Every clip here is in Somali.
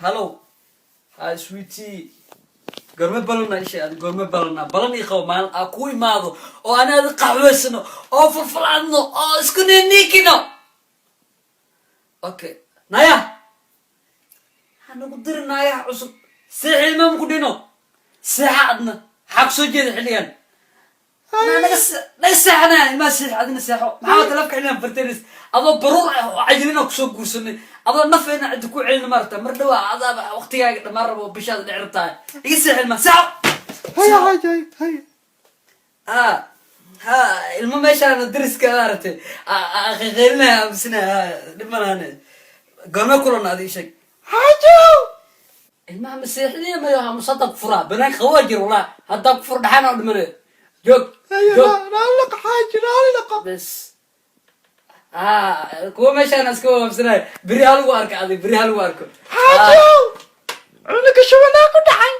Hello, hi sweetie. Goorme balana isha adi? Goorme balana? Balan ii qabo maalin aa ku imaado oo aan aadi qaxweysano oo fulfulcadno oo isku niiniikino. Okay, naya ha nagu diri naagaha cusub. Seex ilmaam ku dhino, seexa adna. Maxaa kusoo jeeda xilligan? Naga naga seexanaya ilmaha. Seex adina, seexo. Maxaa taleefka xilligan fartenis? Adoo baruur ah oo cayilina kusoo guursanay, adoo nafeena cidda ku celina maarata. Mar dhawa adaaba waqtigaaga dhammaan rabo oo bishaada dhici rabtaa. Iga seex ilmaha, seexo. Haya xaaji, hay hay. Ha ha, ilmo meeshaan dariska maaragtay qeynaya aaminsanaya. Dhib ma lahane. Goorme kulan adi sheeg? Xaajow. Ilmaha masiixidiya mayo musadaq furaa banaanka qawaa jir. Wallah haddaa ku fur dhaxaan oo dhimanayo. Joog. Haya. Joog. Raali xaaji, raali noqo. Bes ha, kuwa meeshaan iska waamsanaya. Beri ha lagu arko adig, beri ha lagu arko. Xaajow, cunuga shubanaa ku dhacay.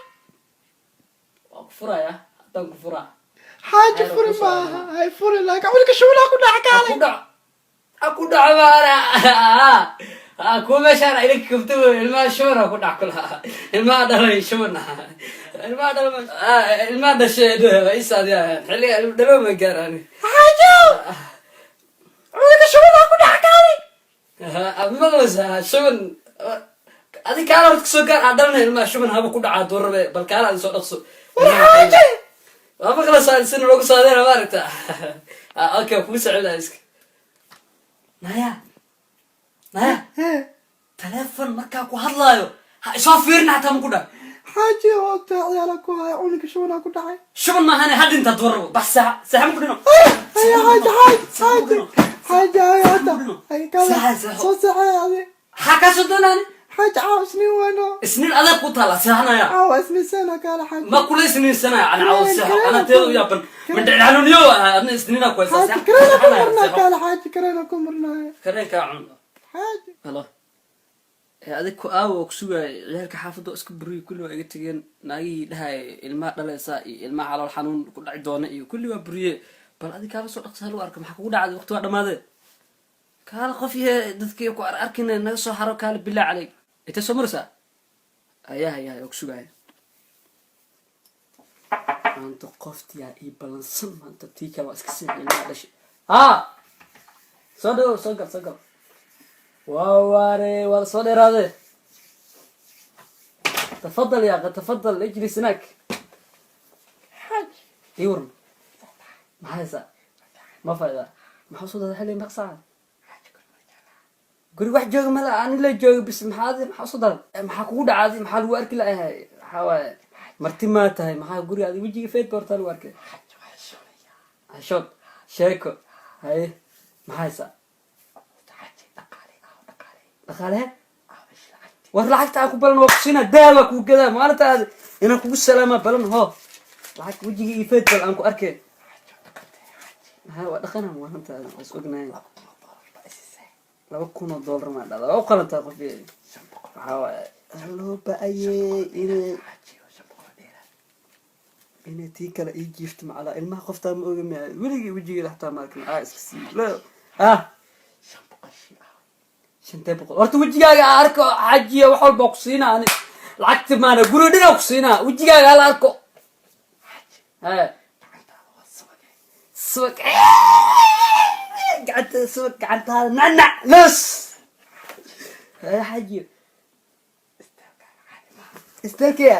Waa ku furaya, haddaan ku furaa. Xaaji, furi maaha, hay furi, laakiin cunuga shubanaa ku dhacay. Ha ku Kaalay. dhaco, ha ku dhaco maana. Ha kuwa meeshaan ila kafta wey. Ilmaha shubana ku dhac kulaha. Ilmaha dhalay shubana, ilmaha dhalay, ilmaha dhashay isaadiya xilliga dhalo ma gaaraan. Xaajow, cunuga shubanaa ku dhacay, kaalay. Maqlaysaa? Shuban adi kaala horta kasoo gaar aa dhalanay. Ilmaha shuban haba ku dhacaa duurabe. Bal kaala adi soo dhaqso. War xaaji. Waa maqlaysaa sina loogu saadeena maaragta. Okay, kugu socda iska. Naya, naya. Hee. Telefon markaa ku hadlaayo ha isoo fiirin xataa, ma ku dhac? Xaaji, waa ciyaala ku haya, cunuga shubanaa ku dhacay. Shuban maahane, ha dhinta duurabo. Bax, saaxa, saaxa ma ku dhino. Haya xaaji, xaaji, xaaji, xaaji, haya hadda hay kaalay. Seexa, seexo. Soo seexay adi. Maxaa kaa soo doonaani? Xaaji, caawa Isniin wayno. Isniin adag ku taala, seexanaya. Caawa Isniin seena, kaale xaaji. Ma kula isniinsanaya ana caawa. Seexo, ana teeda u yaaban mindhicxanuuniyo. Adna isniinaa ku haysaa. Xaaji, kareena ku marnaa, kaale xaaji, kareena ku marnaa. Kareenkaa cun. Xaaji. Halo, ee adig ku aawo oo kusugaay. Ciyaalka xaafadda oo iska buriyay, kulli waa iga tegeen. Naagihii dhahay ilmaha dhalaysa iyo ilmaha calool xanuun ku dhaci doona iyo kulli waa buriye. Bal adig kaala soo dhaqsa, halu arka. Maxaa kugu dhacday? Waqti waa dhamaadee. Kaala qof yahe dadkii ku ar arkina naga soo xaro. Kaala, bilaa caleyk, intee soo maraysaa? Ayaa haya waa kusugaaya maanta. Qoftiyaa ii balansan maanta. Tii kale waa iska seexay, ilmaha dhashay. Ha soo dhawo, soo gal, soo gal. Waa waare, waa soo dheeraade. تفضل يا أخي، تفضل اجلس هناك. Xaaji. Ii waran, maxaa haysaa? Ma faa'iida? Maxaa soo dada xilli meeq saaca? Guri wax jooga mala, ani la jooga bis. Maxaa maxaa soo dada? Maxaa kugu dhacaaday? Maxaa lagu arki lahay? Maxaa waaye, marti maa tahay? Maxaa guriga adi wejiga feed ba hortaa lagu arkay? Xishood sheeko. Haye, maxaa haysaa? Dhaqaale? War lacagta aan ku balan waa kusiinaa. Dahaba kuu gadaa maalinta aad inaan kugu salaamaa balan. Ho, lacag wejiga iyo feed bal aan ku arkay. Ha, waa dhaqana maalinta, waa is ognahay. $2,000 maa dhahda? Waa u qalantaa qof. Waxaa waaye loo ba-ayey inay tii kale ii jiifto macalaa ilmaha. Qoftaa ma oga miya? Weligii wejigeeda xataa ma arkin. Aa iska sii ah shantee boqol. Horta wejigaaga aa arko xajiya. Wax walba ku siinaa ani. Lacagti maana, guriga dhinaa ku siinaa. Wejigaaga hala arko. He, subag gacanta, subag gacantaada, nacnac los. He xajiyo, istalkeya.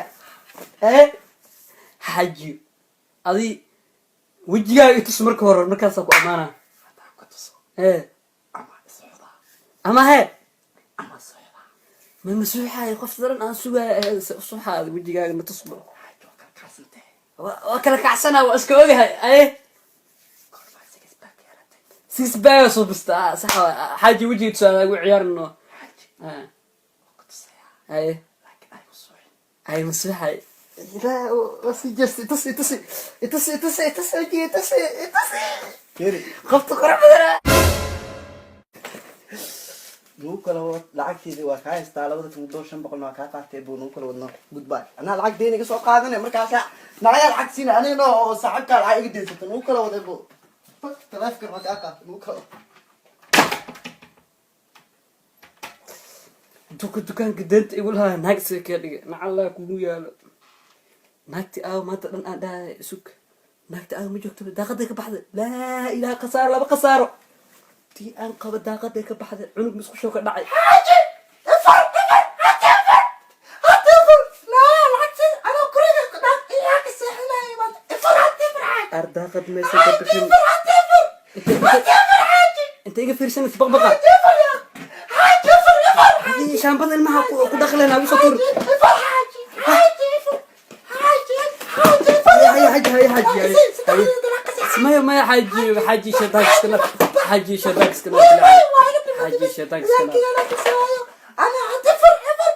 He xajiyo, adi wejigaaga itus marka hore, markaasaa ku amaanaa. He, ama he ma masuuxaay? Qof daran aan sugaaya suuxaada. Wejigaaga na tusbo. Waa kala kacsana, waa iska ogahay. Aye, six pack soo bista. Sax waa xaaji. Wejiga tusaale ugu ciyaarno. Haye haye, masuuxaay. Waa sii jeestay. Itusi, itusi, itusi, itusi, itusi wejiga, itusi, itusi. Qofta qurux badan. Nagu kala wad lacagteedi, waa kaa haystaa 2,500-na waa kaa qaatay buu. Nagu kala wadno, goodbye. Anaa lacag deyn iga soo qaadanay, markaasaa nacayaa lacag siina anigana oo saaxiibkaa lacag iga deysata. Nagu kala waday bu. Taleefkan waa kaa qaatay, nagu kala wad. Duka dukaanka deenta igu lahaa naag isaga kaa dhigay. Nacallaa kugu yaalo. Naagti aawo? Maanta dhan aan dhahay sug. Naagti aawo? Ma joogto, daaqaday ka baxday. Laa ilaha, khasaaro, laba khasaaro tii aan qabo. Daaqaday ka baxday, cunug musqushoo ka dhacay. Xaaji, ifur, ifur, xaaji, ifur, hadda ifur. Naa lacagteeda anoo guriga ilaa ka seexinaayo maanta. Ifur, hadda ifur, xaaji. Ar daaqad maysan ka Xaaji, bixin. ifur, hadda ifur, hadda ifur, xaaji. Inta iga fiirsanaysa baqbaqa. Xaaji, ifur yaa xaaji, ifur, ifur, xaaji. Hadii shaambada ilmaha ku dhaqleen ugu soo tuur. Ifur, xaaji, xaaji, ifur, xaaji, xaaji, ifur. Haya xaaji, haya xaaji, haya. Saddexda dalaaq ka seexan. Maya, maya xaaji, xaaji, shaydaanka iska nar. Xaaji, shaydaanka iska nar. Xaaji, shaydaanka iska nar.